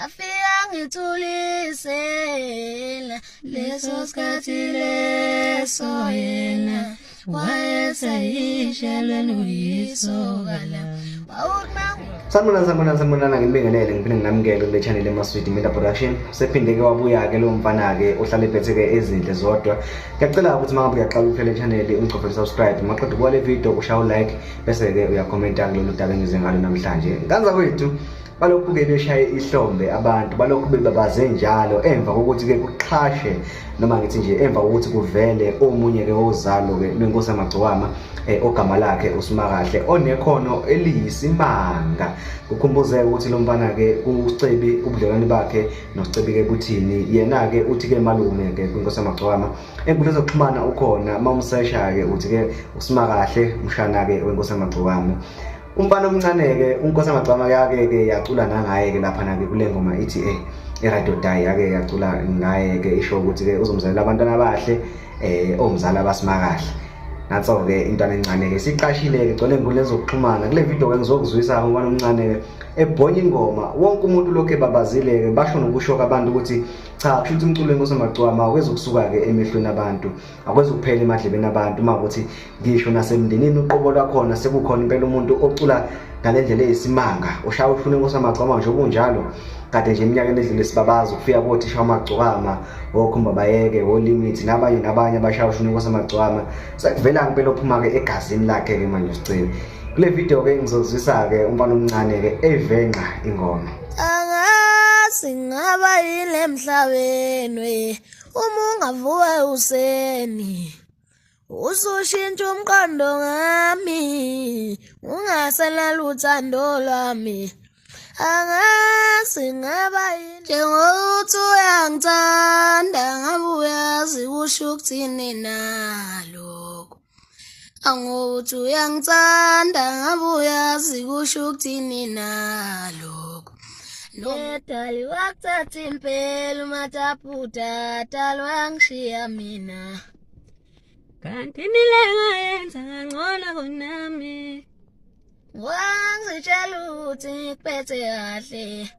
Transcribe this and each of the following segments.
Afika ngithulisela leso sikhathi leso yena wayeseyishelweni uyisoka la wawuthi. Sanibonani, sanibonani, sanibonani. Nginibingelele, ngiphinde nginamukele kule channel eMaswidi Media Production. Sephinde ke wabuya ke lowo mfana ke ohlale ephethe ke ezinhle zodwa. Ngiyacela ukuthi uma ngabe uyaqala ukuphela le channel ungicofele subscribe. Maqeda ukubuka le video ushaya u-like bese ke uyakhomenta kulolu daba engize ngalo namhlanje. Nganza kwethu balokhu-ke beshaye ihlombe abantu, balokhu bebabaze njalo emva kokuthi-ke kuxhashe, noma ngithi nje emva kokuthi kuvele omunye-ke wozalo-ke lwenkosi yamagcokama, ogama lakhe uSimakahle, onekhono eliyisimanga. Kukhumbuzeke ukuthi lo mfana-ke uScebi, ubudlelwane bakhe noScebi-ke buthini. Yena-ke uthi-ke malume-ke kwinkosi yamagcokama. Enkundleni zokuxhumana ukhona, uma umsesha-ke uthi-ke uSimakahle, umshana-ke wenkosi yamagcokama. Umfana omncane-ke uNkosi Amagcama yake-ke yacula nangaye-ke laphana-ke kule ngoma ithi i-Radio Die, yake yacula ngaye-ke, isho ukuthi-ke uzomzalela abantwana abahle, omzala abasimakahle. Nanso-ke intwana encane-ke siqashile-ke gcwele enkundleni zokuxhumana. Kule video-ke ngizokuzwisa umfana omncane-ke ebhonya ingoma, wonke umuntu lokhu ebabazile-ke, basho nokusho-ke abantu ukuthi cha, kusho ukuthi umculo wenkosi Amagcokama awukezukusuka-ke emehlweni abantu, akwezukuphela emadlebeni abantu, uma ukuthi ngisho nasemndenini uqobo lwakhona sekukhona impela umuntu ocula ngale ndlela eyisimanga, oshaya uhlune inkosi amagcokama nje okunjalo. Kade nje eminyakeni edlule sibabaza ukufika kothisha wamagcokama, okhumba bayeke, olimit nabanye nabanye abashaya uhlune inkosi amagcokama. Sekuvela impela ophuma-ke egazini lakhe-ke manje uSicebi. Kule video-ke ngizokuzwisa-ke umfana omncane-ke evenqa ingoma. Angazi ngaba yini emhlabeni we, uma ungavuka ekuseni usushintsha umqondo ngami, ungasenalo uthando lwami. Angazi ngaba yini njengokuthi uyangithanda, ngabe uyazi kusho ukuthini nalokho. Angokuthi uyangithanda, ngabe uyazi kusho ukuthini nalokho. Dali wakuthatha impela umataphuta, dali wangishiya mina. Kanti nile ngayenza kangcono kunami. Wangitshela ukuthi ngikuphethe kahle.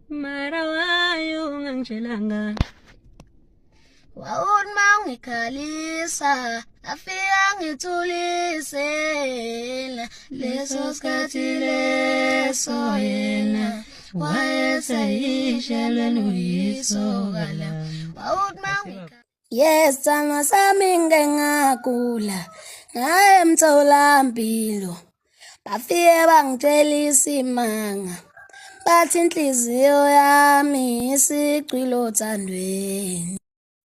Mara wayo ungangitshelanga. Wawuthi ma ungikhalisa afika ngithulisela leso sikhathi leso yena wayeseyishelweni uyisoka la. Wawuthi ma Yes, sithandwa sami ngike ngagula ngaye emtholampilo, bafike bangitshela isimanga, bathi inhliziyo yami isigcwile othandweni.